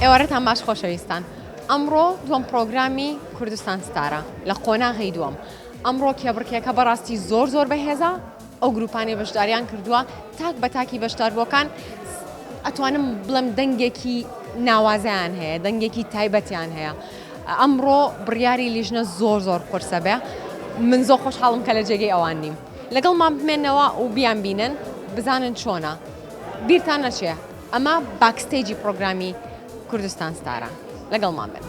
ئێوارەتان باش خۆشەویستان. ئەمڕۆ دووەم پڕۆگرامی کوردستان ستارە لە قۆناغی دووەم. ئەمڕۆ کێبڕکێکە بەڕاستی زۆر زۆر بەهێزە، ئەو گروپانەی بەشداریان کردووە تاک بە تاکی بەشداربووەکان ئەتوانم بڵێم دەنگێکی ناوازەیان هەیە، دەنگێکی تایبەتیان هەیە. ئەمڕۆ بڕیاری لیژنە زۆر زۆر قورسە بێ. من زۆر خۆشحاڵم کە لە جێگەی ئەوان نیم. لەگەڵمان بمێنەوە و بیانبینن بزانن چۆنە. بیرتان نەچێ ئەمە backstage ی پڕۆگرامی کوردستان ستارە. لەگەڵمان بن.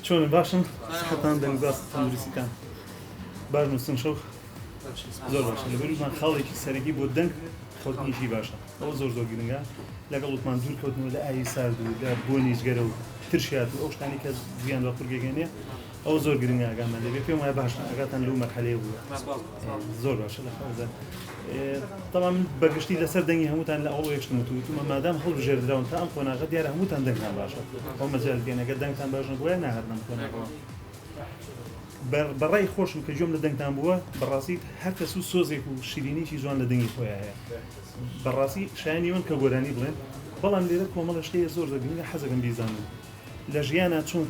چۆنن باشن سحەتان دەنگ باس تەندروستیتان باش نووسن شەو زۆر باشە لەبەرومان خاڵێکی سەرەکی بۆ دەنگ خەوتنیشی باشە ئەوە زۆر زۆر گرنگە لەگەڵ وتمان دوور کەوتنەوە لە ئاوی سارد و لە بۆنی جگەرە و ترشیات و ئەو شتانی کە زیان بە قورگەگەێنێ ئەوە زۆر گرنگە ئاگامان لێبێ پێم وایە باشە ئاگاتان لەو مەرحەلەیە بووە زۆر باشە لە خەوزە تەبعەن من بەگشتی لەسەر دەنگی هەمووتان لە ئەوڵ یەکشتم وتو وتومە مادام هەڵبژێردراون تا ئەم قۆناغە دیارە هەمووتان دەنگتان باشە ئەو مەجال پێن ئەگەر دەنگتان باش نەبووە ناهاتنە ئەم قۆناغەوە بەڕای خۆشم کە گوێم لە دەنگتان بووە بەڕاستی هەر کەس و سۆزێک و شیرینیی جوان لە دەنگی خۆیان هەیە بەڕاستی شایانی ئەوەن کە گۆرانی بڵێن بەڵام لێرە کۆمەڵە شتەیە زۆر زۆر گرنگە حەزەکەم بیزانن لە ژیانا چۆن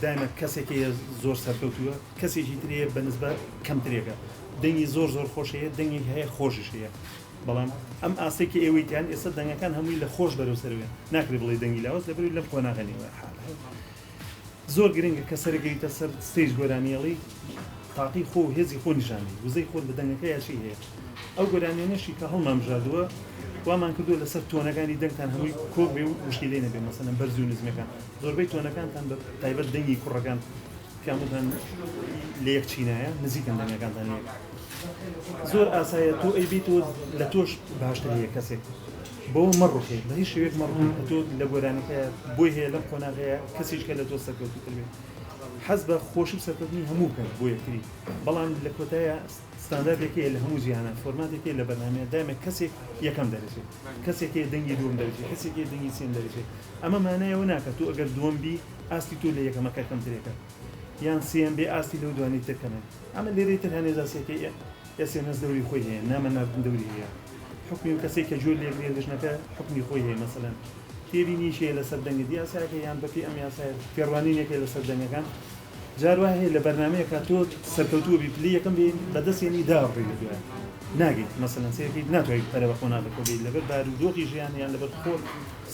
دایمە کەسێک هەیە زۆر سەرکەوتووە کەسێکی تر هەیە بە نسبەت کەمترێکە دەنگی زۆر زۆر خۆش هەیە دەنگێک هەیە خۆشیش هەیە بەڵام ئەم ئاستەی کە ئێوەی تیان ئێستا دەنگەکان هەمووی لە خۆش بەرەو سەرەوەیە ناکرێ بڵێی دەنگی لاواز لەبەرئەوەی لەم قۆناغە نیوە حاڵ هەیە زۆر گرنگە کە سەرەکەویتە سەر stage گۆرانیەڵی تاقی خۆ و هێزی خۆ نیشان دەی وزەی خۆت لە دەنگەکەیا چی هەیە ئەو گۆرانیانەشی کە هەڵمان بژاردووە وامان کردووە لەسەر tone ەکانی دەنگتان هەمووی کۆک بێ و مشکیلەی نەبێ مەسەلەن بەرزی و نزمەکان زۆربەی tone ەکانتان بە تایبەت دەنگی کوڕەکان کە هەمووتان لە یەک چینایە نزیکن دەنگەکانتان لە یەک زۆر ئاسایە تۆ ئەی بیت و لە تۆش باشتر هەیە کەسێک بەوە مەڕوخێ بە هیچ شێوەیەک مەڕوخێ کە تۆ لە گۆرانیەکە بۆی هەیە لەم قۆناغەیە کەسیش کە لە تۆ سەرکەوتووتر بێت حەز بە خۆشی و سەرکەوتنی هەموو بکەن بۆ یەکتری بەڵام لە کۆتایە ستانداردێک هەیە لە هەموو جیهانە فۆرماتێک هەیە لە بەرنامەیە دایمە کەسێک یەکەم دەرەچێت کەسێک هەیە دەنگی دووەم دەرەچێت کەسێک هەیە دەنگی سێیەم دەرەچێت ئەمە مانای ئەوە ناکات تۆ ئەگەر دووەم بی ئاستی تۆ لە یەکەمەکە کەمترێکە یان سێیەم بێ ئاستی لەو دوانی تر کەمە ئەمە لێرەی تر هەنێ جاسیەکەی SMS دەوری خۆی هەیە نامە ناردن دەوری هەیە حوکمی ئەو کەسەی کە گوێ لێگرێ لیژنەکە حوکمی خۆی هەیە مەسەلەن تێبینیی هەیە لەسەر دەنگت یاسایەکە یان بەپێی ئەم یاسایە تێڕوانینێک هەیە لەسەر دەنگەکان جار وای هەیە لە بەرنامەیەکا تۆ سەرکەوتووە بی پلەی یەکەم بێ بەدەست هێنی داڕڕی لە دوای ناگەیت مەسەلەن سەیرکەیت ناتوانیت پەرە بە قۆناغەکە بێیت لەبەر بارودۆخی ژیان یان لەبەر خۆت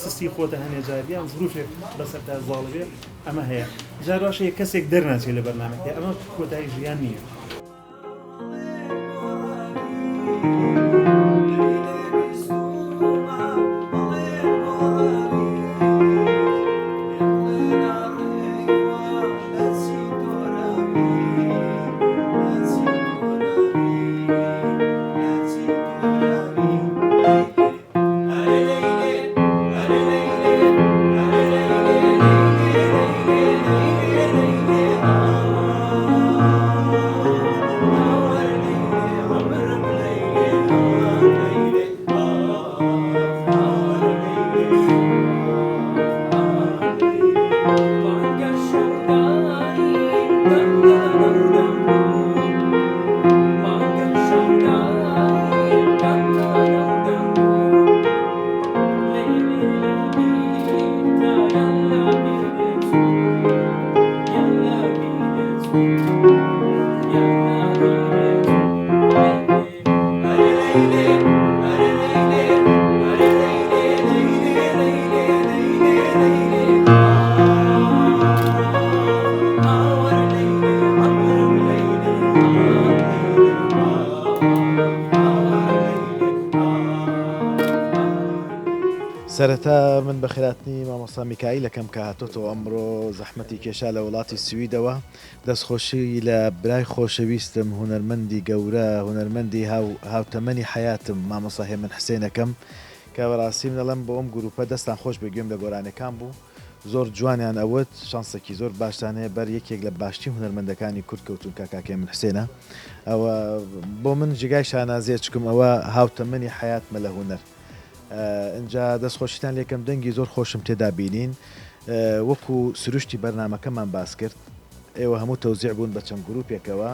سستی خۆتە هەنێ جار یان زروفێک بەسەرتا زاڵ بێ ئەمە هەیە جار واش هەیە کەسێک دەرناچێت لە بەرنامەکەی ئەمە کۆتایی ژیان نییە. سەرەتا من بەخێراتنی مامۆستا میکائیل ئەکەم کە هاتۆتەوە ئەمڕۆ زەحمەتی کێشا لە وڵاتی سویدەوە دەستخۆشی لە برای خۆشەویستم هونەرمەندی گەورە هونەرمەندی هاو هاوتەمەنی حەیاتم مامۆستا هێمن حسێن ئەکەم کە بەڕاستی من ئەڵێم بۆ ئەم گروپە دەستان خۆش بێ گوێم لە گۆرانیەکان بوو زۆر جوانیان ئەوت شانسێکی زۆر باشتان هەیە بەر یەکێک لە باشترین هونەرمەندەکانی کورد کەوتون کە کاک هێمن حسێنە ئەوە بۆ من جێگای شانازیە چکم ئەوە هاوتەمەنی حەیاتمە لە هونەر ئنجا دەست خۆشیتان لێکەم دەنگی زۆر خۆشم تێدا بینین وەکو سروشتی بەرنامەکەمان باس کرد ئێوە هەموو تەوزیع بوون بە چەند گروپێکەوە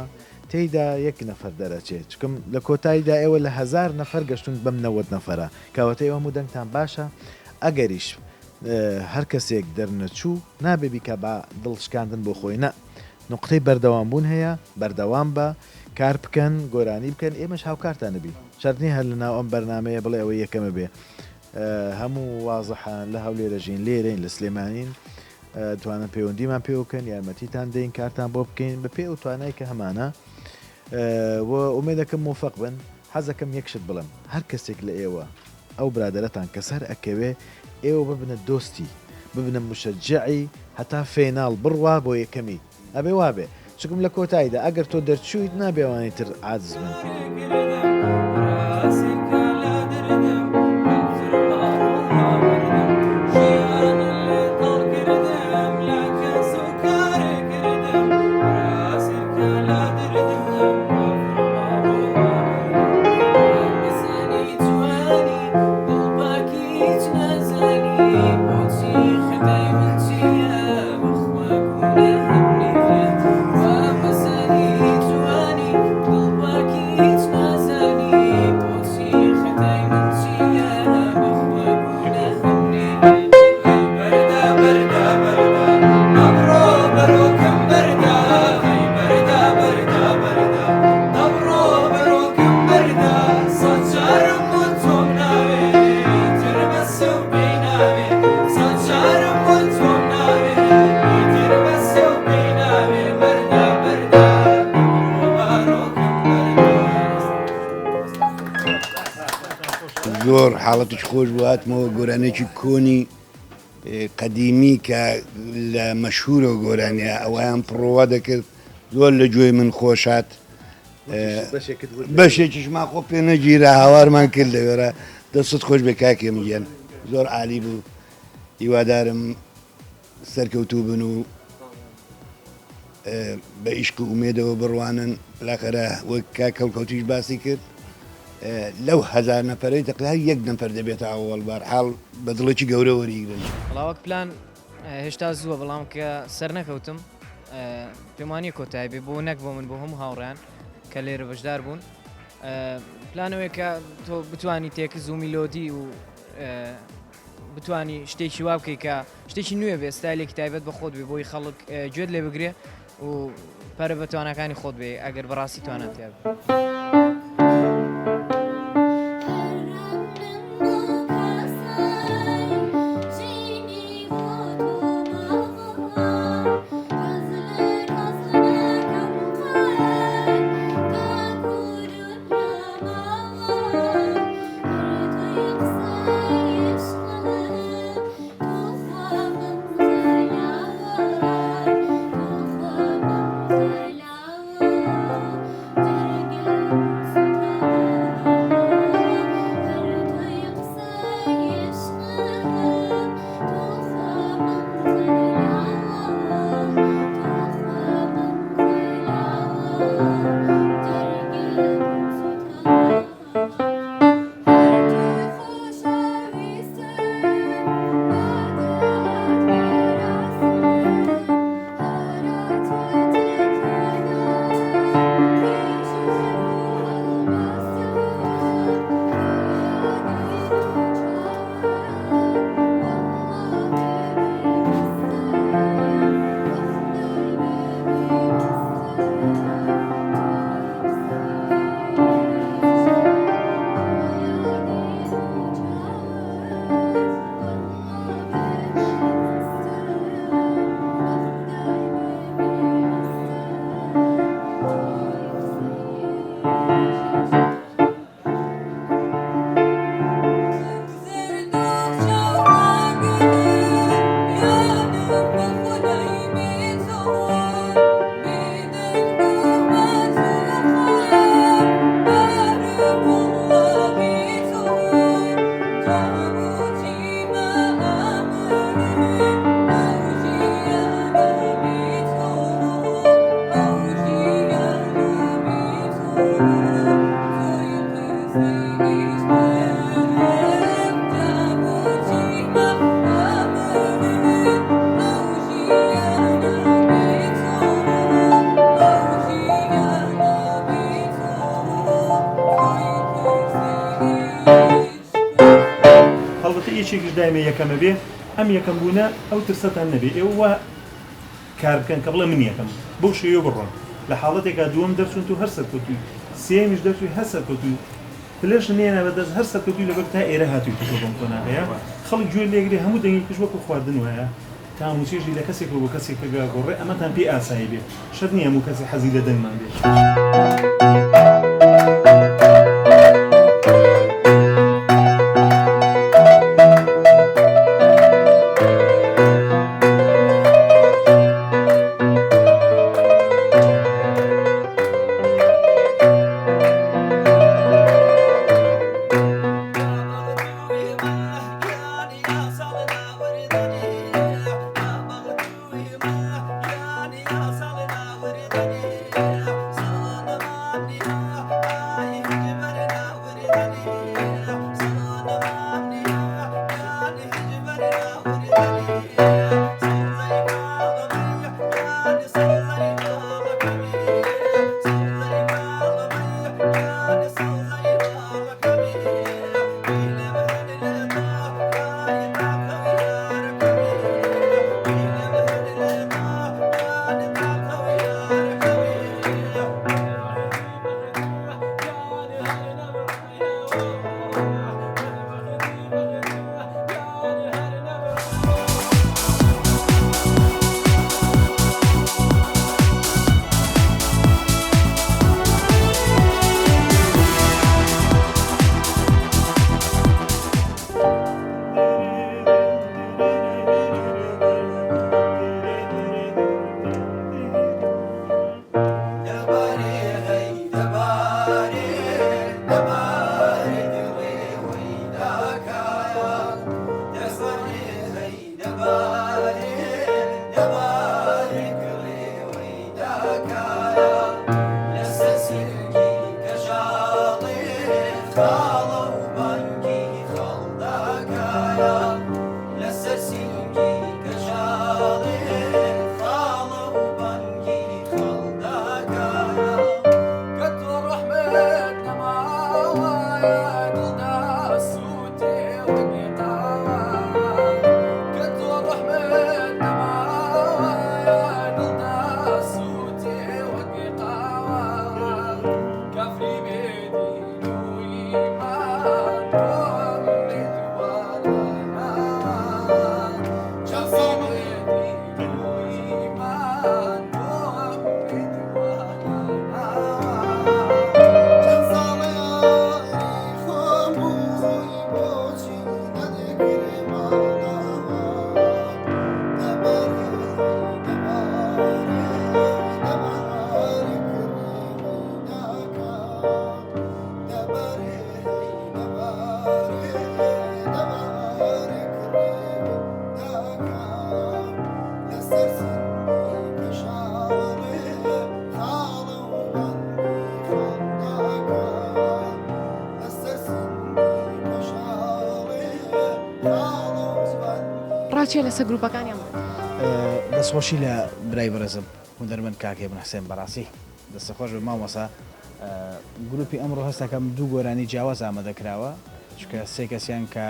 تێیدا یەک نەفەر دەرەچێ چکم لە کۆتاییدا ئێوە لە هەزار نەفەر گەشتون بەم 90 نەفەرە کەواتە ئێوە هەموو دەنگتان باشە ئەگەریش هەر کەسێک دەرنەچوو نابێ بیکا بە دڵ شکاندن بۆ خۆی نا نوقتەی بەردەوام بوون هەیە بەردەوام بە کار بکەن گۆرانی بکەن ئێمەش هاوکارتان ئەبین شەرت نیە هەر لەناو ئەم بەرنامەیە بڵێ ئەوە یەکەمە بێ هەموو وازحە لە هەولێرە ژین لێرەین لە سلێمانین توانن پەیوەندیمان پێوە بکەن یارمەتیتان دەین کارتان بۆ بکەین بە پێ ئەو توانای کە هەمانە و ئومێدەکەم مۆفەق بن حەزەکەم یەک شت بڵێم هەر کەسێک لە ئێوە ئەو برادەرەتان کە سەر ئەکەوێ ئێوە ببنە دۆستی ببنە مشەجعی هەتا فێناڵ بڕوا بۆ یەکەمی ئەبێ وابێ چکم لە کۆتاییدا ئەگەر تۆ دەرچوویت نابێ ئەوانی تر عاجز بن. زۆر حاڵەتێکی خۆش بوو هاتمەوە گۆرانێکی کۆنی قەدیمی کە لە مەشهورە گۆرانیە ئەویان پڕۆوا دەکرد زۆر لە گوێی من خۆشات بەشێکیشمان خۆ پێ نەگیرا هاوارمان کرد لەوێرە دەستت خۆش بێ کاک هێمن گیان زۆر عالی بوو هیوادارم سەرکەوتوو بن و بە ئیشق و ئومێدەوە بڕوانن لاخەرە وەک کاک هەڵکەوتیش باسی کرد لەو هەزار نەفەرەی تەقریبا هەر یەک نەفەر دەبێتە ئەوەڵ بارحاڵ بە دڵێکی گەورە وەریگرن. وەڵا وەک پلان هێشتا زووە بەڵام کە سەرنەکەوتم پێم وانییە کۆتایی بێ بۆ نەک بۆ من بۆ هەموو هاوڕێیان کە لێرە بەشدار بوون پلانەوەی کە تۆ بتانی تێکز و میلۆدی و بتانی شتێکی وا بکەیت کە شتێکی نوێ بێ ستایلێکی تایبەت بە خۆت بێ بۆی خەڵک گوێت لێ بگرێ و پەرە بە تواناکانی خۆت بێ ئەگەر بەڕاستی توانات تیا بێ. کەسێکیش دایمە یەکەمە بێ ئەم یەکەم بوونە ئەو ترسەتان نەبێ ئێوە وا کار بکەن کە بڵێ من یەکەم بەو شێوەیە بڕۆن لە حاڵەتێکا دووەم دەرچوون تۆ هەر سەرکەوتووی سێیەمیش دەرچووی هەر سەرکەوتووی پلەش نێنا بە دەست هەر سەرکەوتووی لەبەر تا ئێرە هاتوویتە تۆ بەم قۆناغەیە خەڵک گوێ لێگرێ هەموو دەنگێکیش وەکو خواردن وایە تام و چێژی لە کەسێکەوە بۆ کەسێکە گۆڕێ ئەمەتان پێ ئاسایی بێ شەرت نییە هەموو کەسێ حەزی لە دەنگمان بێ. ڕاچیە لەسەر گروپەکانیان دەستخۆشی لە برای بەڕێزم هونەرمەند کاک هێمن حسێن بەڕاستی دەستت خۆش بێت مامۆستا گروپی ئەمڕۆ هەستەکەم دوو گۆرانی جیاواز ئامادە کراوە چونکە سێ کەسیان کە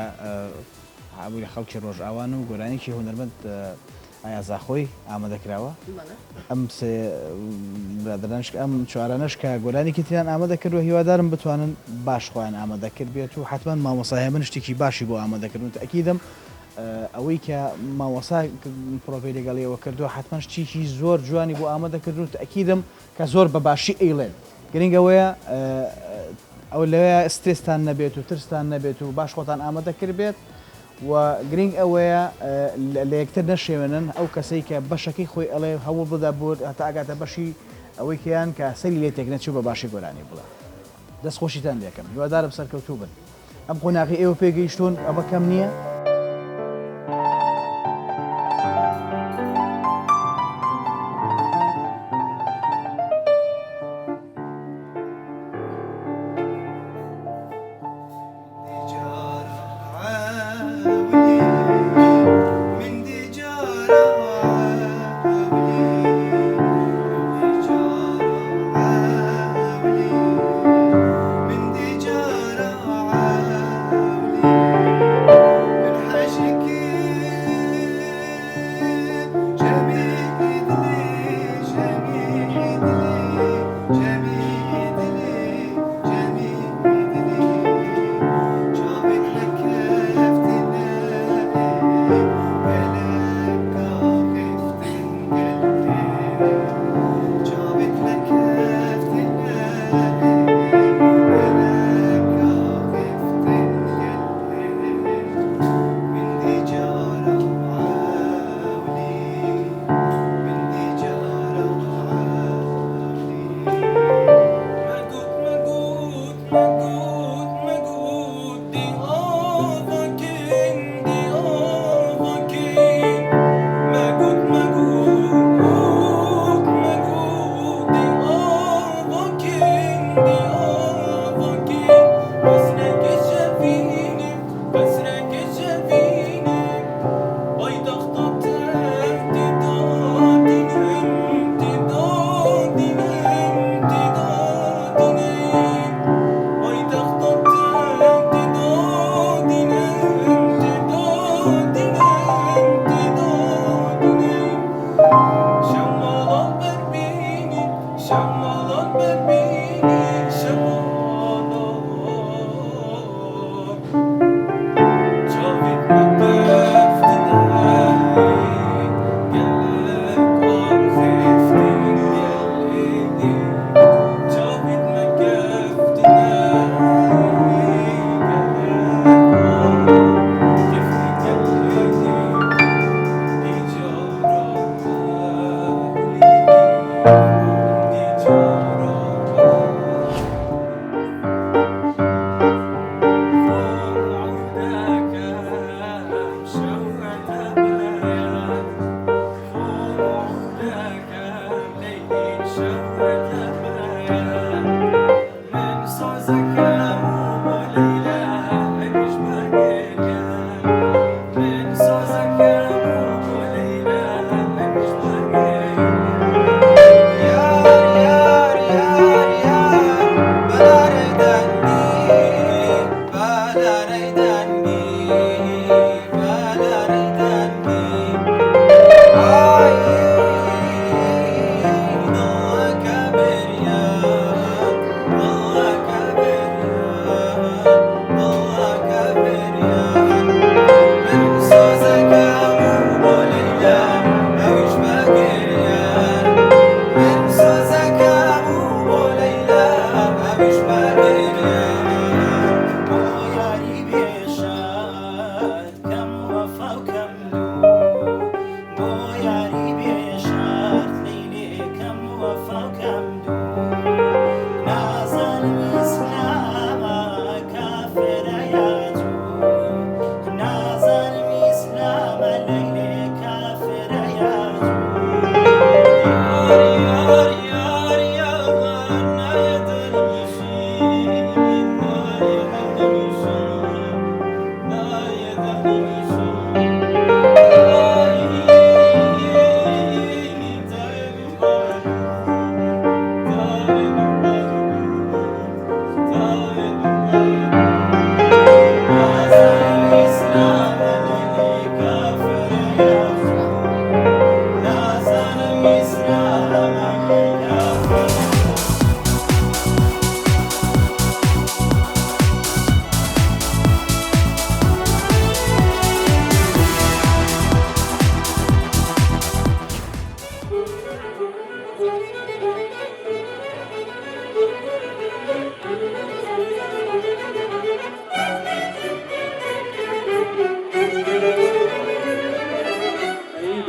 هەبوو لە خەڵکی ڕۆژئاوان و گۆرانیکی هونەرمەند ئایا زاخۆی ئامادە کراوە ئەم سێ برادەرانش ئەم چوارانەش کە گۆرانیکی تریان ئامادە کردووە هیوادارم بتوانن باش خۆیان ئامادە کرد بێت و حتمما مامۆستا هێمن شتێکی باشی بۆ ئامادە کردن تەئکیدم ئەوەی کە مامۆستا پرۆڤەی لەگەڵیەوە کردووە حتمما شتێکی زۆر جوانی بۆ ئامادە کردوون تەئکیدم کە زۆر بە باشی ئەیڵێن گرنگ ئەوەیە ئەو لەوەیە سترێستان نەبێت و ترستان نەبێت و باش خۆتان ئامادە کردبێت و گرنگ ئەوەیە لە یەکتر نەشێوێنن ئەو کەسەی کە بەشەکەی خۆی ئەڵێ هەوڵ بدە بۆ هەتا ئەگاتە بەشی ئەوەی کەیان کە سەری لێ تێک نەچێ و بە باشی گۆرانی بڵێ دەست خۆشیتان لێکەم هیوادارم سەرکەوتوو بن ئەم قۆناغی ئێوە پێگەیشتوون ئەمە کەم نییە؟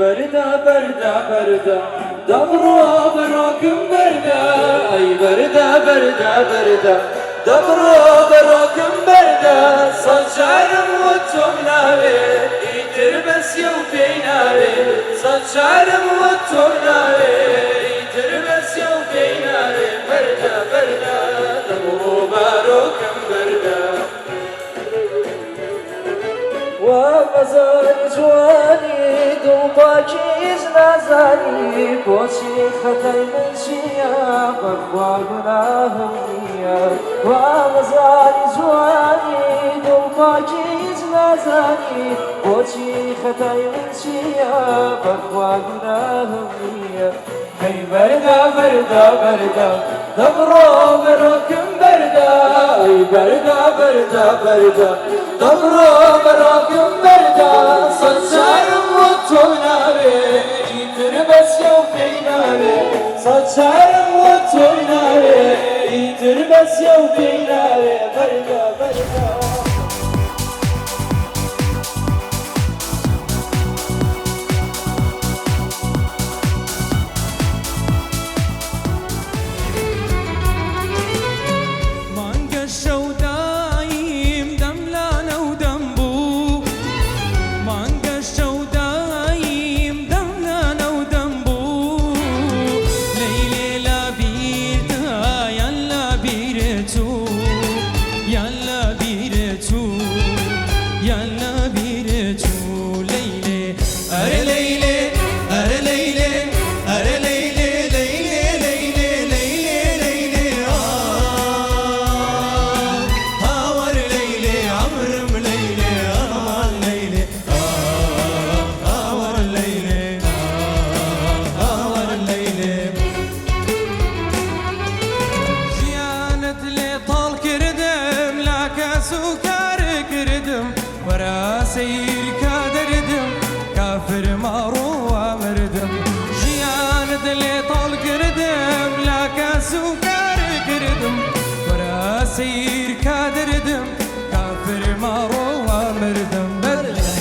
بەردە بەردە بەردە دەبڕۆ بەرۆکم بەردە ئەی بەردە بەردە بەردە دەبڕۆ بەرۆکم بەردە سەدجارم وت تۆم ناوێ ئیتر بەسیە و پێی ناوێ سەدجارم وت تۆم ناوێ ئیتر بەسیە و پێی ناوێ بەردە بەردە دەبڕۆ بارۆکم بەردە. وا مەزانی جوانی دڵ پاکی هیچ نازانی بۆچی خەتای من چییە بەخوا گوناهم نییە وا مەزانی جوانی دڵ پاکی هیچ نازانی بۆچی خەتای من چییە بەخوا گوناهم نییە هەی بەردە بەردە بەردە دەبڕۆ بەرۆکم بەردە ئەی بەردە بەردە بەردە دەبڕۆ بەرۆکم بەردە سەدجارم وەک تۆ ناوێ ئیتر بەسیە و پێی ناوێ سەدجارم وەک تۆ ناوێ ئیتر بەسیە و پێی ناوێ بەردە بەردە. مانگە شەو دایم دەم لانە و دەم بوو مانگە شەو دایم دەم لانە و دەم بوو لەیلێ لە بیرتا یان لە بیرت چوو یان لە بیرت چوو یان لە بیرت چوو لەیلێ ئەرێ لەیلێ ئەرێ لەیلێ ئەرێ لەیلێ لەیلێ لەیلێ لەیلێ لەیلێ ئاه هاوار لەیلێ عەمرم لەیلێ ئامان لەیلێ ئاه هاوار لەیلێ ئاه هاوار لەیلێ. ژیانت لێ تاڵ کردم لا کەس و کار کردم وەرە سەیر کە دەردم کافر ماڕۆ مردم ژیانت لێ تاڵ کردم لا کەس و کار کردم وەرە سەیر کە دەردم کافر ماڕۆ مردم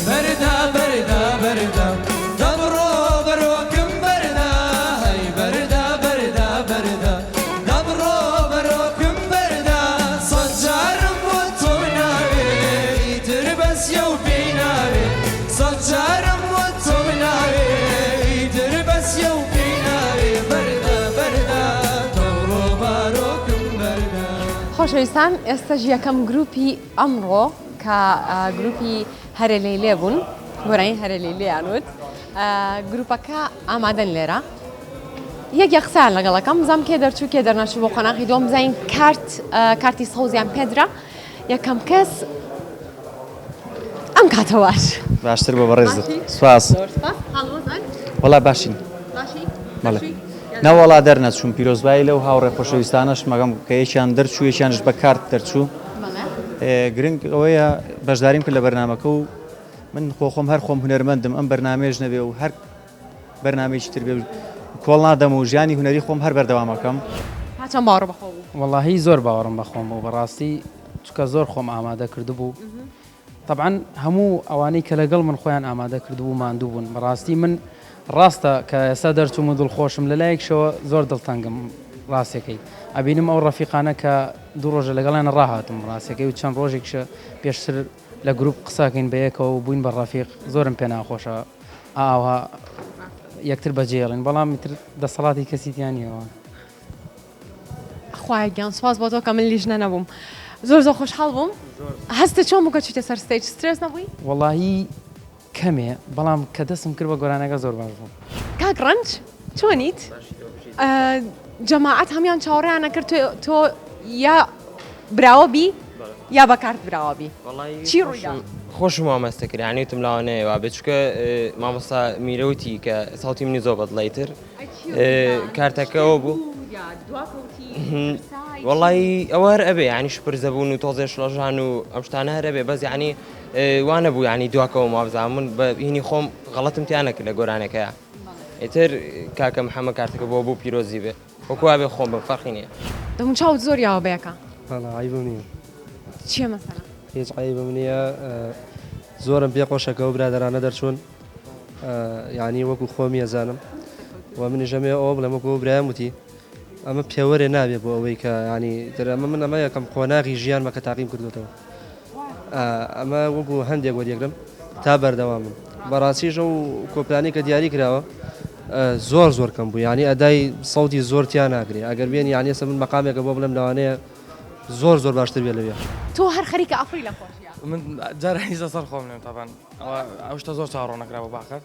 بەردە بەردە بەردە دەبڕۆ بەرۆکم بەردە هەی بەردە بەردە بەردە دەبڕۆ بەرۆکم بەردە سەدجارم بۆ تۆ ناوێ ئیتر بەسیە و پێی ناوێ سەدجارم بۆ تۆ ناوێ ئیتر بەسیە و پێی ناوێ بەردە بەردە دەبڕۆ بارۆکم بەردە. خۆشەویستان ئێستەش یەکەم گروپی ئەمڕۆ کە گروپی هەرێ لەیلێ بوون گۆرانی هەرێ لەیلێیان وت گروپەکە ئامادەن لێرە یەک یەک قسەیان لەگەڵ ئەکەم بزانم کێ دەرچوو کێ دەرنەچوو بۆ قۆناغی دووەم بزانین کارت کارتی سەوزیان پێدرا یەکەم کەس ئەم کاتە باش باشتر بۆ بەڕێزت سپاس وەڵا باشین بەڵێ نەوەڵا دەرنەچووم پیرۆزبایی لەو هاوڕێ خۆشەویستانەش مەگەم کە یەکیان دەرچوو یەکیانش بە کارت دەرچوو گرنگ ئەوەیە بەشداریم کرد لە بەرنامەکە و من خۆ خۆم هەر خۆم هونەرمەندم ئەم بەرنامەیەش نەبێ و هەر بەرنامەیەکی تر بێ کۆڵ نادەم و ژیانی هونەری خۆم هەر بەردەوام ئەکەم. تا چەند باوەڕ بەخۆ بوو؟ وەڵاهی زۆر باوەڕم بە خۆم بوو بەڕاستی چونکە زۆر خۆم ئامادە کردبوو تەبعەن هەموو ئەوانەی کە لەگەڵ من خۆیان ئامادە کردبوو ماندوو بوون بەڕاستی من ڕاستە کە ئێستا دەرچووم و دڵخۆشم لەلایەکشەوە زۆر دڵتەنگم ڕاستەکەی ئەبینم ئەو ڕەفیقانە کە دوو ڕۆژە لەگەڵیان ڕاهاتم ڕاستەکەی و چەند ڕۆژێکشە پێشتر لە گروپ قسەکەین بەیەکەوە و بووین بە ڕەفیق زۆرم پێ ناخۆشە ئاوا یەکتر بەجێڵین بەڵام ئیتر دەسەڵاتی کەسی تیا نییەوە. خوایە گیان سوپاس بۆ تۆ کە من لیژنە نەبووم زۆر زۆر خۆشحاڵ بووم هەستت چۆن بوو کە چوویتە سەر stage سترێس نەبووی؟ وەڵاهی کەمێ بەڵام کە دەستم کرد بە گۆرانەکە زۆر باش بوو. کاک ڕەنج چۆنیت؟ جەماعەت هەموان چاوەڕێیان ئەکرد تۆ یا براوە بی یا بە کارت براوە بی چی ڕوویدا؟ خۆشم وامەستە کرد یانی وتم لاوانەیە وابێ چونکە مامۆستا میرە وتی کە سەوتی منی زۆر بەدڵە ئیتر کارتەکەەوە بوو وەڵی ئەوە هەر ئەبێ ینی شپرزە بوون و تۆزێ شڵەژان و ئەم شتانە هەر ئەبێ بەس ینی وانە بوو ینی دواکەوە وابزانم من بە هینی خۆم غەڵەتم تیا نەکرد لە گۆرانەکەیا ئیتر کاکە محەممە کارتەکە بۆ بوو پیرۆزی بێ وەکو وابێ خۆم بم فەرقی نییە. دەموچاوت زۆر یاوە بەیەکە. وەڵا عەیبم نییە. چییە مەسەلە؟ هیچ عەیبم نییە زۆرم پێ خۆشە کە ئەو برادەرانە دەرچوون. یانی وەکو خۆمی ئەزانم و منیش ئەمەوێ ئەوە بڵێم وەکو ئەو برایم وتی ئەمە پێوەرێ نابێ بۆ ئەوەی کە ینی تر ئەمە من ئەمە یەکەم قۆناغی ژیانمە کە تاقیم کردوێتەوە ئەمە وەکو هەندێک وەریەگرم تا بەردەوامم بەڕاستیش ئەو کۆپلانی کە دیاری کراوە زۆر زۆر کەم بوو یعنی ئەدای سەوتی زۆر تیا ناگرێ ئەگەر بێن یعنی ئێستا من مەقامێکە بۆ بڵێم لەوانەیە زۆر زۆر باشتر بێ لەوێ. تۆ هەر خەریکە ئەفڕی لە خۆشیا. من جارێ هیچ لەسەر خۆم نیم تەبعەن ئەو شتە زۆر چاوەڕوان نەکرا بۆ باخەت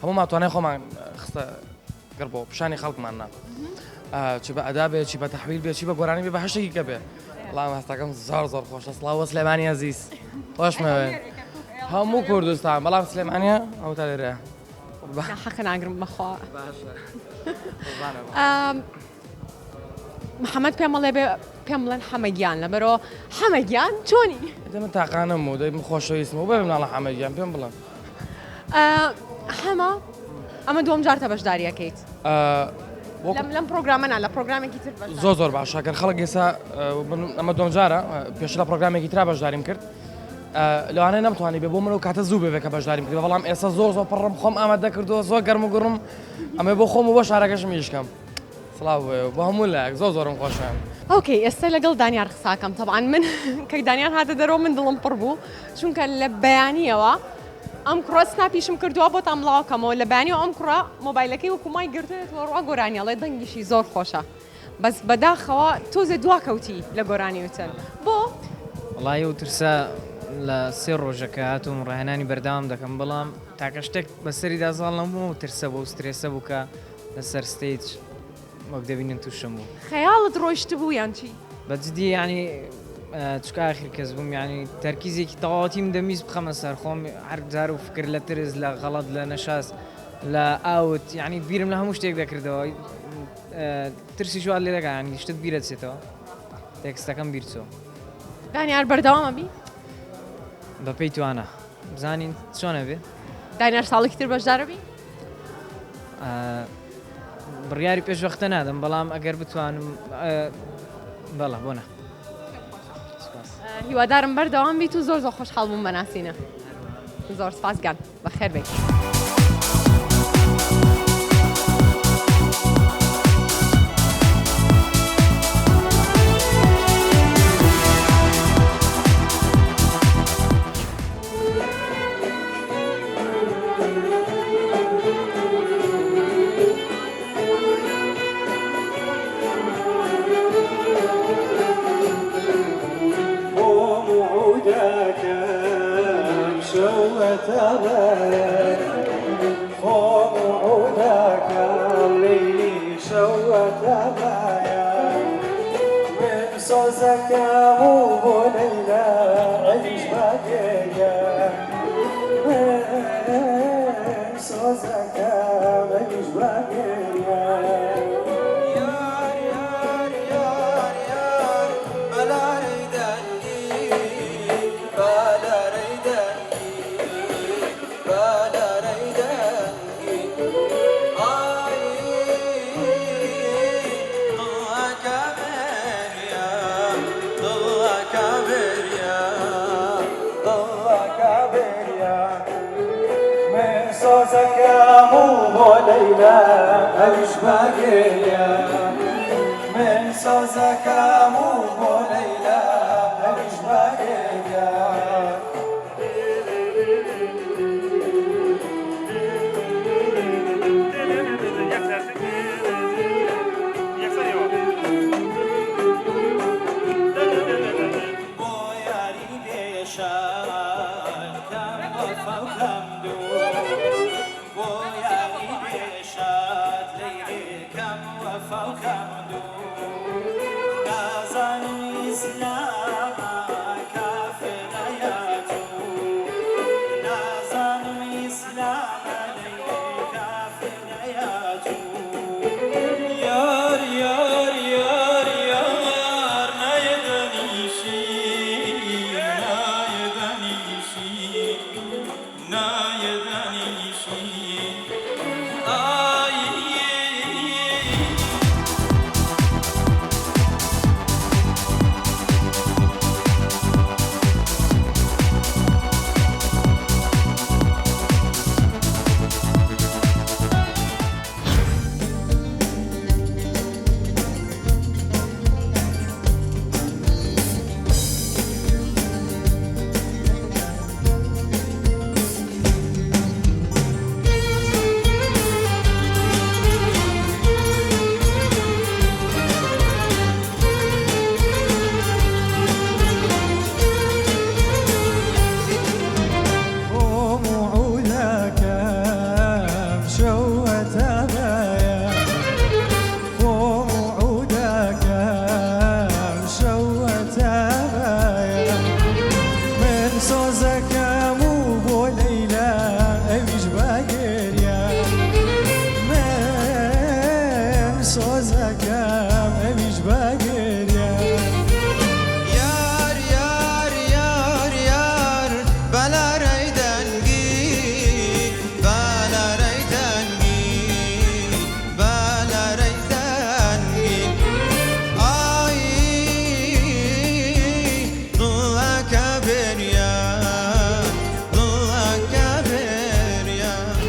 هەموومان توانای خۆمان خستە گەڕ بۆ پیشانی خەڵکمان نا چ بە ئەدا بێ چی بە تەحویل بێ چی بە گۆرانی بێ بە هەر شتێکی کە بێ وەڵام هەستەکەم زۆر زۆر خۆشە سڵاو بۆ سلێمانی ئەزیز خۆشمەوێن هەموو کوردستان بەڵام سلێمانیە ئەو تا لێرەیە حەقە ناگرم بەخوا محەممەد پێم بڵێ بێ پێم بڵێن حەمە گیان لەبەرەوە حەمە گیان چۆنی؟ دە من تاقانەم و دەی من خۆشەویستم و بێ مناڵە حەمە گیان پێم بڵێن. حەمە ئەمە دووەم جارتە بەشداریەکەیت لەم پرۆگرامە نا لە پرۆگرامێکی تر زۆر زۆر باشە گەر خەڵک ئێستا ئەمە دووەم جارە پێش لە پرۆگرامێکی ترا بەشداریم کرد لەوانەیە نەمتوانی بێ بۆ من و کاتە زوو بێ کە بەشداریم کرد بەڵام ئێستا زۆر زۆر پڕم خۆم ئامادە کردووە زۆر گەرم و گوڕم ئەمە بۆ خۆم و بۆ شارەکەشم ئیشکەم. سڵاو بۆ ئێوە بۆ هەموو لایەک زۆر زۆرم خۆشەوێن. ئۆکەی ئێستا لەگەڵ دانیار قساکەم تەبعەن من کە دانیار هاتە دەرەوە من دڵم پڕ بوو چونکە لە بەیانیەوە ئەم کوڕە سناپیشم کردووە بۆتان بڵاو کەمەوە لە بەیانیەوە ئەم کوڕە مۆبایلەکەی وەکو مای گرتوێتەوە ڕوا گۆرانی ئەڵێ دەنگیشی زۆر خۆشە بەس بەداخەوە تۆزێ دواکەوتی لە گۆرانی وتن بۆ؟ وەڵایی ئەو ترسە لە سێ ڕۆژە کە هاتووم ڕاهێنانی بەردەوام دەکەم بەڵام تاکە شتێک بەسەریدا زاڵ نەبووم ئەو ترسە بوو ئەو سترێسە بوو کە لەسەر stage وەک دەبینن تووشم بوو. خەیاڵت ڕۆیشتبوو یان چی؟ بە جدی یانی چونکە ئاخر کەس بووم یانی تەرکیزێکی تەواوەتیم دەمویست بخەمە سەر خۆم هەر جار و فکر لە ترس لە غەڵەت لە نەشاز لە ئاوت یانی بیرم لە هەموو شتێک دەکردەوە ترسی وات لێ دەکا یانی شتت بیرەچێتەوە تێکستەکەم بیرچۆ. دانیار بەردەوام ئەبی؟ بەپێی توانا بزانین چۆن ئەبێ. دانیار ساڵێکی تر بەشدارەبی؟ بڕیاری پێش وەختە نادەم بەڵام ئەگەر بتوانم بەڵە بۆ نا هیوادارم بەردەوام بیت و زۆر زۆر خۆشحاڵ بووم بەناسینە زۆر سپاس گیان بەخێر بێیت.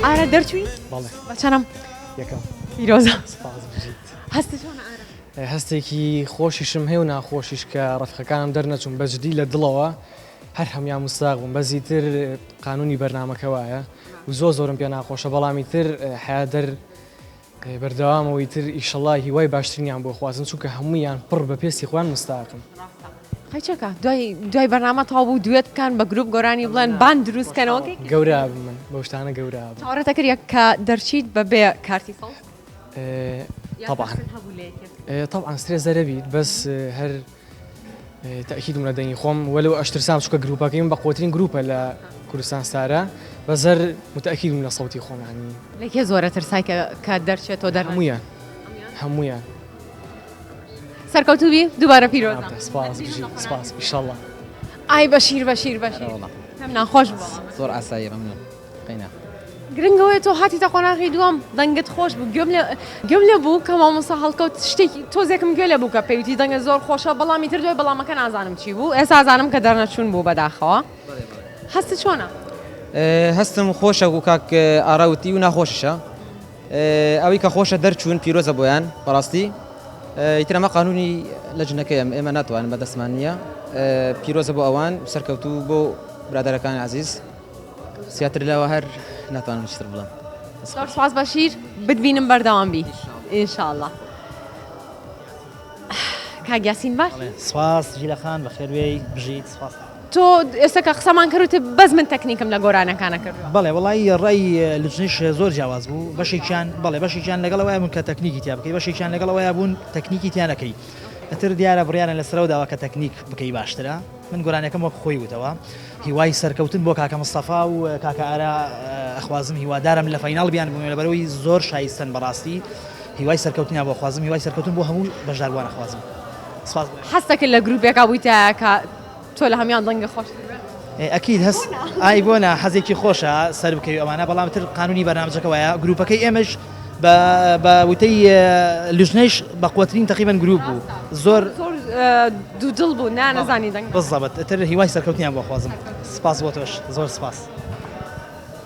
ئارە دەرچووی؟ بەڵێ. بە چەنەم؟ یەکەم. پیرۆزە. سپاس بژیت. هەستت چۆنە ئارە؟ هەستێکی خۆشیشم هەیە و ناخۆشیش کە ڕەفیقەکانم دەرنەچوون بە جدی لە دڵەوە هەر هەموویان موستاق بوون بەس ئیتر قانونی بەرنامەکە وایە و زۆر زۆرم پێ ناخۆشە بەڵام ئیتر حەیا دەر بەردەوامە و ئیتر ئیشەڵا هیوای باشترینیان بۆ خوازم چونکە هەموویان پڕ بە پێستی خۆیان موستاقن. قەیچەکە دوای دوای بەرنامە تەواو بوو دوێت بکەن بە گروپ گۆرانی بڵێن باند دروست کەنەوە کەی گەورە ئەبم من بەو شتانە گەورە ئەبم. چاوەڕێت ئەکرد یەک کە دەرچیت بە بێ کارتی سەوز؟ یان تەبعەن ترست هەبوو لە یەکێک؟ تەبعەن سترێس دەرەبیت بەس هەر تەئکیدم لە دەنگی خۆم وەلو ئەشترسام چونکە گروپەکەی من بەقوەترین گروپە لە کوردستان ستارە بەس هەر متەئکیدم لە سەوتی خۆم یانی. لە کێ زۆرە ترسای کە کە دەرچێت تۆ دەرنەچی؟ هەموویان هەموویان. سەرکەوتوو بی دووبارە پیرۆزە. سپاس بژی سپاس ئیشەڵا. ئای بەشیر بەشیر بەشیر پێم ناخۆش بوو. زۆر ئاساییە مەمنون. قەینا. گرنگ ئەوەیە تۆ هاتیتە قۆناغی دووەم دەنگت خۆش بوو گوێم لێ گوێم لێ بوو کە مامۆستا هەڵکەوت شتێکی تۆزێکم گوێ لێ بوو کە پێیوتی دەنگت زۆر خۆشە بەڵام ئیتر دوای بەڵامەکە نازانم چی بوو ئێستا ئەزانم کە دەرنەچوون بوو بەداخەوە هەستت چۆنە؟ هەستم خۆشە و کاک ئارا وتی و ناخۆشیشە ئەوەی کە خۆشە دەرچوون پیرۆزە بۆیان بەڕاستی ئیتر ئەمە قانونی لەجنەکەیە ئێمە ناتوانین بەدەستمان نییە پیرۆزە بۆ ئەوان سەرکەوتوو بۆ برادەرەکانی عزیز. زیاتر لەوە هەر ناتوانم هیچتر بڵێم. زۆر سوپاس بەشیر بتبینم بەردەوام بی ئینشاءاللە. کاک یاسین باش؟ سوپاس ژیلە خان بەخێربێی بژیت سوپاس. تۆ ئێستا کە قسەمان کرد وتت بەس من تەکنیکم لە گۆرانەکانە کردووە. بەڵێ وەڵایی ڕای لجنەیش زۆر جیاواز بوو بەشێکیان بەڵێ بەشێکیان لەگەڵ ئەوەیا بوون کە تەکنیکی تیا بکەی بەشێکیان لەگەڵ ئەوەیا بوون تەکنیکی تیا نەکەی ئیتر دیارە بڕیاریان لەسەرەوە داوە کە تەکنیک بکەی باشترە. من گۆرانیەکەم وەک خۆی وتەوە هیوای سەرکەوتن بۆ کاکە مستەفا و کاکە ئارا ئەخوازم هیوادارم لە final بیان بمێنە لەبەرئەوەی زۆر شایستەن بەڕاستی هیوای سەرکەوتنیان بۆ خوازم هیوای سەرکەوتن بۆ هەموو بەشداربووان ئەخوازم سپاس بۆ حەزتەکرد لە گروپێکا بوویتایە کە تۆ لە هەموان دەنگت خۆشتر بێت؟ ئەکید هەست ئای بۆ نا حەزێکی خۆشە سەر بکەوی ئەوانە بەڵام تر قانونی بەرنامجەکە وایە گروپەکەی ئێمەش بە بە وتەی لوجنەیش بەقوەترین تەقریبەن گروپ بوو زۆر زۆر دوودڵ بوو نانەزانی دەنگ بزەبت ئیتر هیوای سەرکەوتنیان بۆ خوازم سپاس بۆ تۆش زۆر سپاس.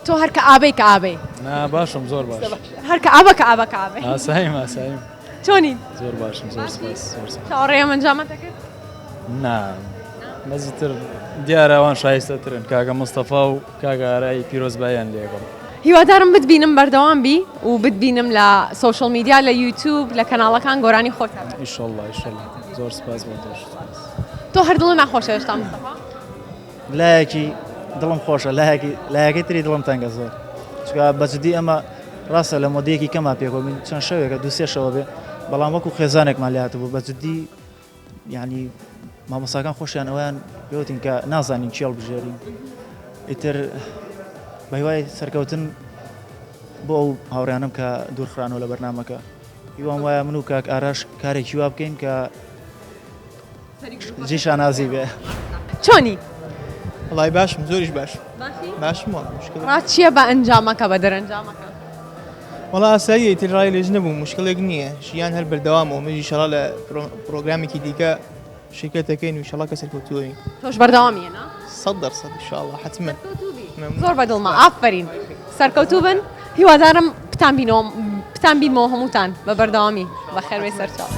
تۆ هەر کەئابەی کەئابەی. نا باشم زۆر باش. هەر کەئابە کەئابە کەئابەی. ئاساییم ئاساییم. چۆنی؟ زۆر باشم زۆر سپاس زۆر سپاس. چاوەڕێی ئەم ئەنجامەت دەکرد؟ نا بەس ئیتر دیارە ئەوان شایستەترن کاکە مستەفا و کاک ئارای پیرۆزباییان لێکەم. هیوادارم بتبینم بەردەوام بی و بتبینم لە social media لە یوتوب لە کەناڵەکان گۆرانی خۆت هەبێت. ئیشەڵا ئیشەڵا زۆر سپاس بۆ تۆش سپاس. تۆ هەر دڵت ناخۆشە هێشتا مستەفا؟ لایەکی دڵم خۆشە لایەکی لایەکەی تری دڵم تەنگە زۆر چونکە بە جدی ئەمە ڕاستە لە مۆدەیەکی کەما پێکەوە بین چەند شەوێکە دوو سێ شەوە بێ بەڵام وەکو خێزانێکمان لێ هاتبوو بە جدی یعنی مامۆستاکان خۆشیان ئەویان پێوتین کە نازانین چی هەڵبژێرین ئیتر بە هیوای سەرکەوتن بۆ ئەو هاوڕیانم کە دوورخرانەوە لە بەرنمەکە هیوام وایە من و کاک ئاراش کارێکی وا بکەین کە جی شانازی بێ. چۆنی؟ وەڵای باشم زۆریش باشم. باشی؟ باشم وەڵا مشکلێک. ڕات چییە بە ئەنجامەکە بە دەرەنجامەکە؟ وەڵا ئاساییە ئیتر ڕای لێژنە بوو مشکلێک نییە ژیان هەر بەردەوامە و منیش ئیشەڵا لە پرۆگرامێکی دیکە شرکەت دەکەین و ئیشەڵا کە سەرکەوتوو بین. تۆش بەردەوامی نا؟ 100% ئیشاڵا حەتمەن. زۆر بەدڵمە ئافەرین سەرکەوتوو بن هیوادارم بتان بینەوە بتان بینمەوە هەمووتان بە بەردەوامی بەخێربێی سەرچاو.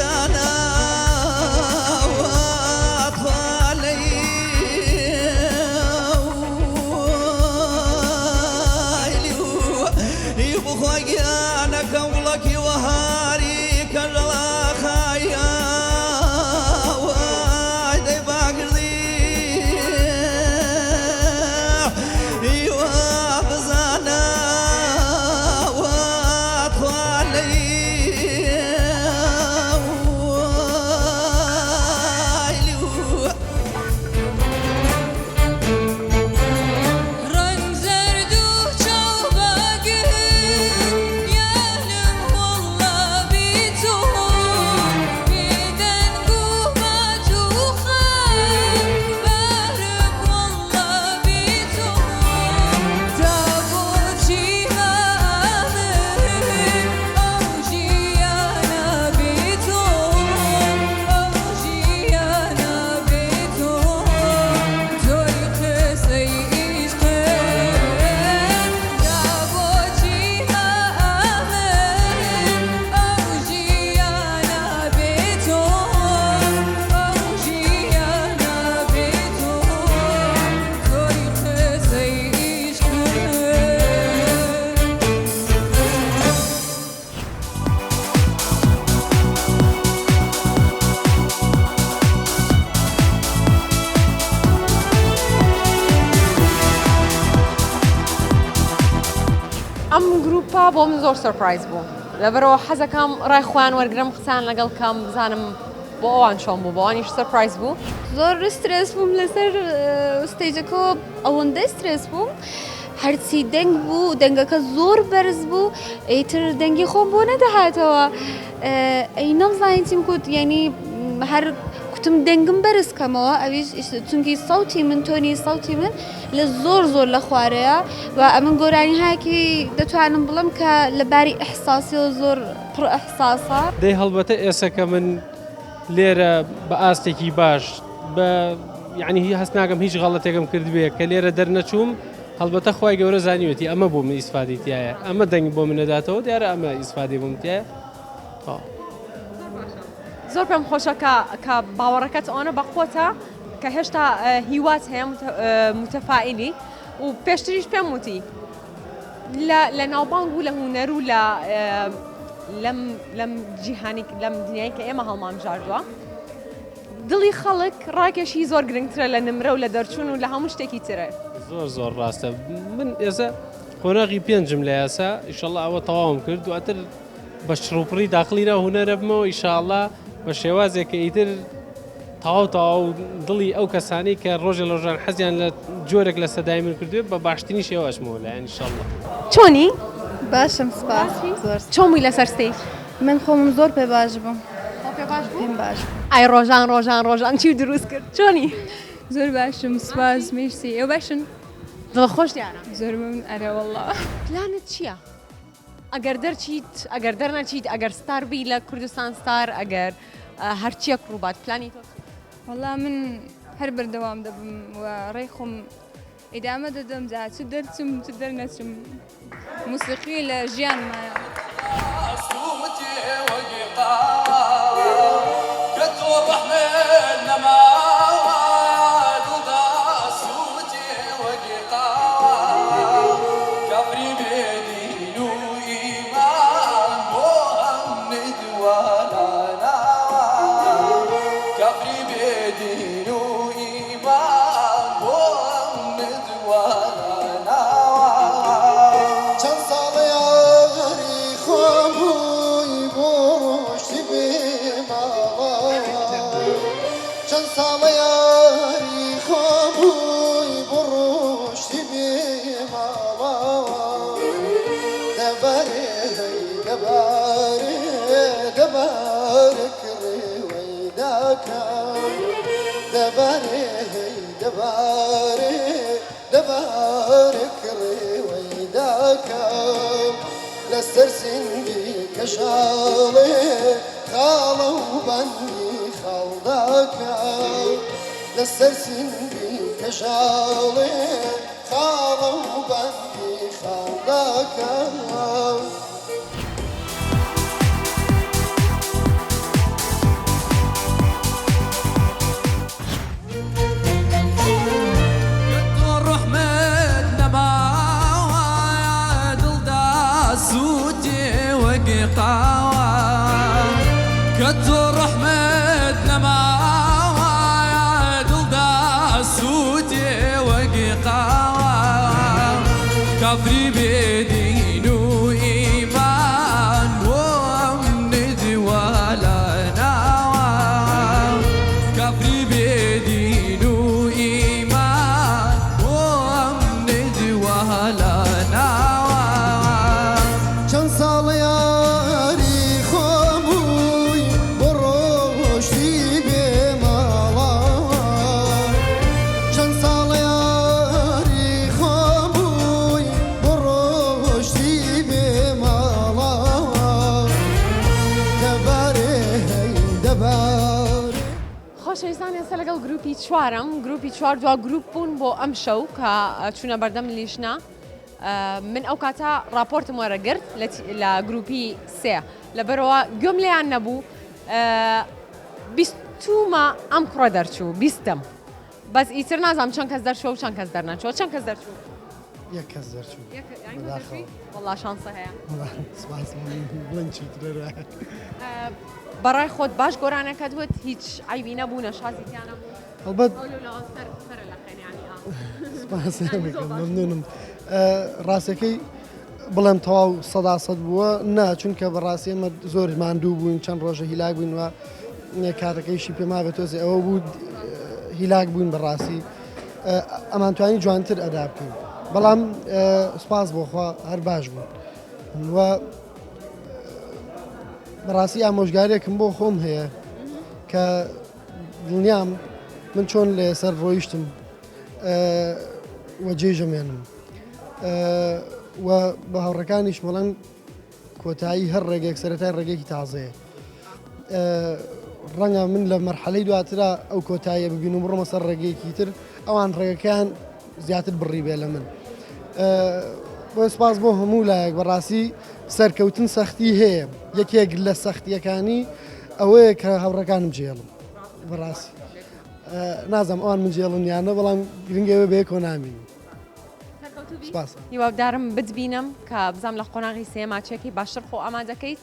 بزانە تخوا لەی بخوا گیانەکەم گوڵەکی وەهاری کەژەڵا خایە وای دەی باگردی وا بزانە وا تخوا لەی ڕەنگ زەرد و چاو بەگر یانم وەڵڵا بی تۆ بێدەنگ و مات و خەم بارم وەڵڵا بی تۆ تا بۆچی ئەمن ئەو ژیانە بی تۆ ئەو ژیانە بی تۆ تۆی قسەی عیشقم تا بۆچی ئەمن ئەو ژیانە بێ تۆ ئەو ژیانە بێ تۆ تۆی قسەی عیشقم. ئەم گروپە بۆ من زۆر surprise بوو لەبەرەوە حەزەکەم ڕای خۆیان وەرگرم قسەیان لەگەڵ کەم بزانم بۆ ئەوان چۆن بوو بۆ ئەوانیش surprise بوو. زۆر سترێس بووم لەسەر stage ەکەوە ئەوەندە سترێس بووم هەرچی دەنگ بوو دەنگەکە زۆر بەرز بوو ئیتر دەنگی خۆم بۆ نەدەهاتەوە ئەی نەمزانی چیم کوت یعنی هەر کوتم دەنگم بەرز کەمەوە ئەویش چونکی سەوتی من tone ی سەوتی من لە زۆر زۆر لە خوارەیە و ئەمن گۆرانی هاکی دەتوانم بڵم کە لە باری ئیحساسیەوە زۆر پڕ ئیحساسە. دەی هەڵبەتە ئێسە کە من لێرە بە ئاستێکی باش بە یعنی هەست ناکەم هیچ غەڵەتێکم کردبێ کە لێرە دەرنەچووم هەڵبەتە خوای گەورە زانیوێتی ئەمە بۆ من ئیسفادەی تایە ئەمە دەنگ بۆ من نەداتەوە دیارە ئەمە ئیسفادەی بۆ من تایە تەواو. زۆر پێم خۆشە کە کە باوەڕەکەت ئەوەنە بەقوەتە کە هێشتا هیوات هەیە متەفائیلی و پێشتریش پێم وتی لە لە ناوبانگ و لە هونەر و لە لەم لەم جیهانی لەم دنیای کە ئێمە هەڵمان بژاردووە دڵی خەڵک ڕاکێشی زۆر گرنگترە لە نمرە و لە دەرچوون و لە هەموو شتێکی ترە. زۆر زۆر ڕاستە من ئێستا قۆناغی پێنجم لە یاسا ئیشەڵا ئەوە تەواوم کرد دواتر بە چڕوپڕی داخڵی ناو هونەرە بمەوە ئیشاڵا بە شێوازێک کە ئیتر تەواو تەواو دڵی ئەو کەسانەی کە ڕۆژێ لە ڕۆژان حەزیان لە جۆرێک لە سەدای من کردوێ بە باشترین شێوە ئەچمەوە لایان ئیشاڵا. چۆنی؟ باشم سپاس زۆر. چۆن بووی لەسەر stage؟ من خۆمم زۆر پێ باش بوو. خۆ پێ باش بوو؟ پێم باش بوو. ئای ڕۆژان ڕۆژان ڕۆژان چی دروست کرد چۆنی؟ زۆر باشم سپاس مرسی ئێوە باشن؟ دڵخۆش دیارە. زۆر مەمنون ئەرێ وەڵا. پلانت چییە؟ ئەگەر دەرچیت ئەگەر دەرنەچیت ئەگەر ستار بی لە کوردستان ستار ئەگەر هەرچیەک ڕووبات پلانی تۆ چیە؟ وەڵا من هەر بەردەوام دەبم و ڕێی خۆم ئیدامە دەدەم جا چ دەرچم چ دەرنەچم موسیقی لە ژیانمایە. چەند ساڵە یاری خۆم بووی بۆ ڕۆشتی بێ ماڵان چەند ساڵە یاری خۆم بووی بۆ ڕۆشتی بێ ماڵان دەبارێ هەی دەبارێ دەبارێ کڕێ وەی داکەم دەبارێ هەی دەبارێ دەبارێ کڕێ وەی داکەم لەسەر سینگی کەژاڵێ خاڵە و بەندی خاڵ داکەم لەسەر سینگی کەژاڵێ خاڵە و بەندی خاڵ داکەم. کافری بێ دین و ئیمان بۆ ئەم ندوە لە ناوە کافری بێ دین و ئیمان بۆ ئەم ندوە لە ناوە. چەند ساڵە یاری خۆم بووی بۆ ڕۆشتی بێ ماڵاوە چەند ساڵە یاری خۆم بووی بۆ ڕۆشتی بێ ماڵاوە دەبارێ هەی دەبارێ. خۆشەویستان ئێستا لەگەڵ گروپی چوارم گروپی چوار دوا گروپ بوون بۆ ئەم شەو کە چوونە بەردەم لیژنە من ئەو کاتە ڕاپۆرتم وەرەگرت لە گروپی سێ لەبەرەوە گوێم لێیان نەبوو بیستومە ئەم کوڕە دەرچوو بیستم بەس ئیتر نازانم چەند کەس دەرچووە و چەند کەس دەرنەچووە چەند کەس دەرچوو یەک کەس دەرچوو بەداخەوە. وەڵا شانسە هەیە. سپاس بڵێن چیتر بەڕای خۆت باش گۆرانەکەت وت هیچ عەیبی نەبوو نەشازی تیا نەبوو هەڵبەت ئەو لەولاوە سەر سەرە لە خێن یانی ئا. سپاس مەمنونم ڕاستەکەی بڵێم تەواو سەدا سەد بووە نا چونکە بەڕاستی ئێمە زۆر ماندوو بووین چەند ڕۆژە هیلاک بووین و کاتەکەیشی پێما بێت تۆزێ ئەوە بوو هیلاک بووین بەڕاستی ئەمانتوانی جوانتر ئەدا بکەین بەڵام سپاس بۆخوا هەر باش بوو و بەڕاستی ئامۆژگارێکم بۆ خۆم هەیە کە دڵنیام من چۆن لەسەر ڕۆیشتم و جێژەمێنم و بە هاوڕەکانیش بەڵێن کۆتایی هەر ڕێگەیەک سەرەتای ڕێگەیەکی تازەیە ڕەنگە من لە مەرحەلەی دواترا ئەو کۆتاییە ببین و بڕۆمە سەر ڕێگەیەکی تر ئەوان ڕێگەکەیان زیاتر بڕی بێ لە من بۆ سپاس بۆ هەموو لایەک بەڕاستی سەرکەوتن سەختی هەیە یەکێک لە سەختیەکانی ئەوەیە کە هاوڕەکانم جێڵم بەڕاستی نازم ئەوان من جێڵن یانە بەڵام گرنگەوە بەیەکەوە نامین سپاس. هیوادارم بتبینم کە بزانم لە قۆناغی سێیەما چێکەی باشتر خۆ ئامادەکەیت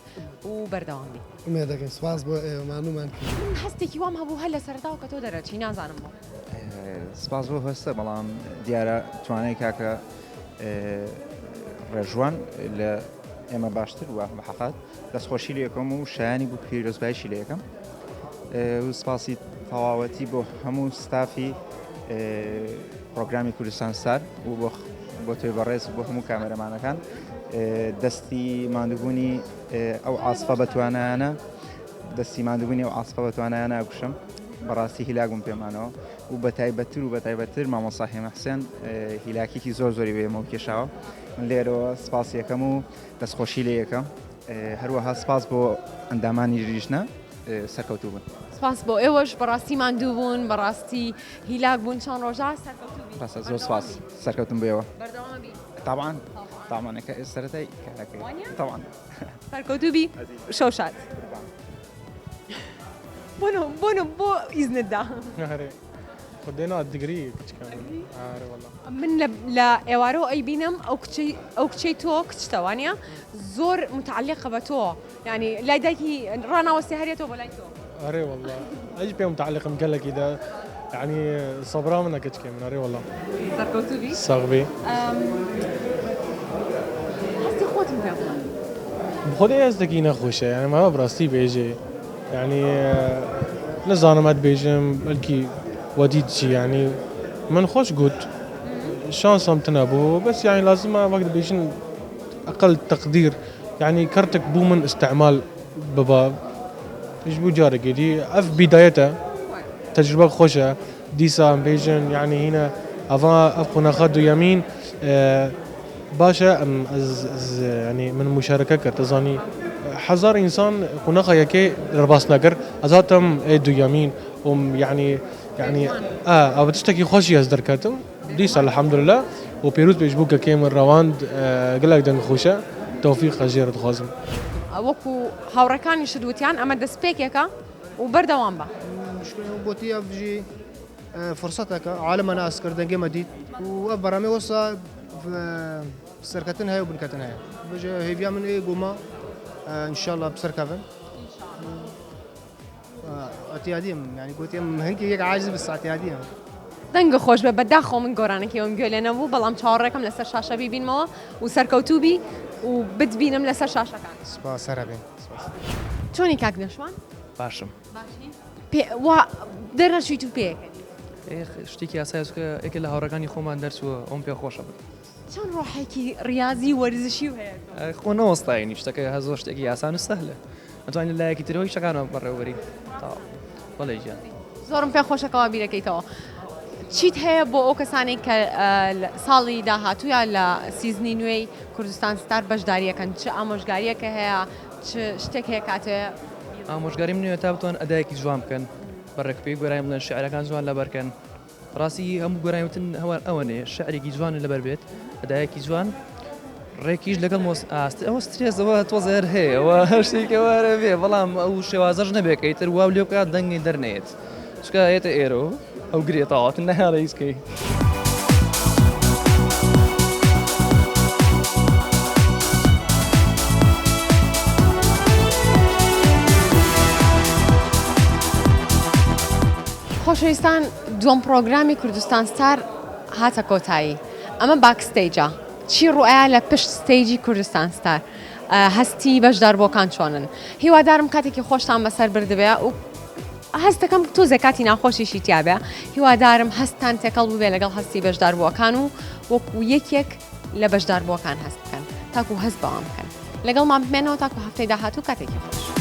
و بەردەوام بی. ئومێد دەکەین. سپاس بۆ ئێوە مانوومان کرد. من هەستێکی وام هەبوو هەر لە سەرەتاوە کە تۆ دەرەچی نازانم بۆ. سپاس بۆ هەستە بەڵام دیارە توانای کاکە ڕێژوان لە ئێمە باشتر وە بە حەقات دەستخۆشی لێ یەکەم و شایانی بوو پیرۆزبایشی لێ یەکەم و سپاسی تەواوەتی بۆ هەموو ستافی پرۆگرامی کوردستان ستار و بۆ بۆ تۆی بەڕێز بۆ هەموو کامێرەمانەکان دەستی ماندووبوونی ئەو عاسفە بەتوانایانە دەستی ماندووبوونی ئەو عاسفە بەتوانایانە ئەکوشم بەڕاستی هیلاک بووم پێمانەوە و بە تایبەتتر و بە تایبەتتر مامۆستا هێمە حسێن هیلاکێکی زۆر زۆری بە ئێمەوە کێشاوە من لێرەوە سپاس یەکەم و دەستخۆشی لێ یەکەم هەروەها سپاس بۆ ئەندامانی لیژنە سەرکەوتوو بن. سپاس بۆ ئێوەش بەڕاستی ماندوو بوون بەڕاستی هیلاک بوون چەند ڕۆژە سەرکەوتوو بی. ڕاستە زۆر سپاس سەرکەوتن بۆ ئێوە. بەردەوام بی. تابعا تابعا سەرەتای کارەکەی تابعا. سەرکەوتوو بی شەو شاد. بۆ بۆ بۆ ئیزنت دا. خودێ نا دگری کچکە ئارە وەڵا. من لە ئێوارەوە ئەیبینم ئەو کچەی ئەو کچەی تۆ کچتە وانە زۆر متعلقە بە تۆ یعنی لای دایکی ڕاناوەستێ هەرێتەوە بۆ لای تۆ. ئەرێ وەڵا ئەیش پێم متعلقم گەلەکی دا یعنی سەبرا منە کچکەی من ئەرێ وەڵا. سەرکەوتوو بی. ساغ بی. هەستی خۆتم پێ بڵێ. بخۆ هەستێکی نەخۆشە یعنی ماوە بەڕاستی بێژێ یعنی نزانم ئەت بێژم بەلکی وەدیت چی یعنی من خۆش گوت شانسم تنە بوو بەس یعنی لازمە وەک دەبێژن ئەقل تەقدیر یعنی کەرتک بوو من استعمال ببا ايش بو جارێکی دی ئەف بیدایەتە تەجربە خۆشە دیسان بێژن یعنی هینە ئەڤا ئەف قۆناخە دویەمین باشە ئەم ئەز یعنی من مشارکە کرد دەزانی هەزار ئینسان قۆناخە یەکێ دەرباس نەکرد ئەز هاتم ئێ دویەمین وم یعنی یعنی ئا ئەوە تشتێکی خۆشی ئەز دەرکەتم دیسا الحمدلله و پێروز پێش بوو کە کێ من ڕەواند گەلەک دەنگ خۆشە تەوفیق ئەژێرە دخوازم. وەکو هاوڕێکانیشت وتیان ئەمە دەستپێکێکە و بەردەوام بە. گوتی ئەڤ ژی فرسەتەکە عالەمە ناس کرد دەنگێ مە دیت و ئەڤ بەرامێ وەسا سەرکەتن هەیە و بنکەتن هەیە بژێ هێڤیا من ئێ گۆما ئینشاءاللە بسەرکەڤن اعتیادیم یعنی گوتیم هەنکی یەک عاجز بس اعتیادیم. دەنگە خۆش بێ بەداخەوە من گۆرانەکەی ئەوم گوێ لێ نەبوو بەڵام چاوەڕێکەم لەسەر شاشە بیبینمەوە و سەرکەوتوو بی و بتبینم لەسەر شاشەکان. سپاس هەرەبین سپاس. چۆنی کاک نەشوان؟ باشم. باشی؟ پێ وا دەرنەچوویت و پێیەکەنی. ئێ شتێکی ئاسایە چونکە یەکێ لە هاوڕێکانی خۆمان دەرچووە ئەوم پێ خۆشە بن. چەند ڕۆحێکی ڕیازی و وەرزشی و هەیە تۆ؟ خۆ نەوەستاین شتەکە هەر زۆر شتێکی ئاسان و سەهلە ئەتوانین لە لایەکی ترەوە هیچەکانمان بەڕێوەبەرین تەواو بەڵێ گیان. زۆرم پێ خۆشە کەوا بیرەکەیتەوە چیت هەیە بۆ ئەو کەسانەی کە ساڵی داهاتوو یا لە season ی نوێی کوردستان ستار بەشداریەکەن چ ئامۆژگاریەکە هەیە چ شتێک هەیە کاتێ ئامۆژگاریم نوێ تا بتوان ئەدایەکی جوان بکەن بە ڕێکوپێک گۆرانی بڵێن شعرەکان جوان لەبەرکەن ڕاستی هەموو گۆرانی وتن هەوان ئەوەنەیە شعرێکی جوان لەبەر بێت ئەدایەکی جوان ڕێکیش لەگەڵ مۆس ئاست ئەوە سترێسەوە تۆزێر هەیە ئەوە شتێکەوە بێ بەڵام ئەو شێوازەش نەبێت کە ئیتر واو لێ بکات دەنگی دەرنێت چکە یەتە ئێرە ئەو گرێ تەواوەتن نەهێڵێ هیچ کەی. خۆشەویستان دووەم پڕۆگرامی کوردستان ستار هاتە کۆتایی ئەمە backstage ە چی ڕوئەیا لە پشت stage ی کوردستان ستار هەستی بەشداربووەکان چۆنن هیوادارم کاتێکی خۆشتان بەسەر بردبێ و هەستەکەم تۆزێ کاتی ناخۆشیشی تیابێ هیوادارم هەستان تێکەڵ بووبێ لەگەڵ هەستی بەشداربووەکان و وەکو یەکێک لە بەشداربووەکان هەست بکەن تاکو هەست بەوان بکەن لەگەڵمان بمێنەوە تاکو هەفتەی داهاتوو کاتێکی خۆش.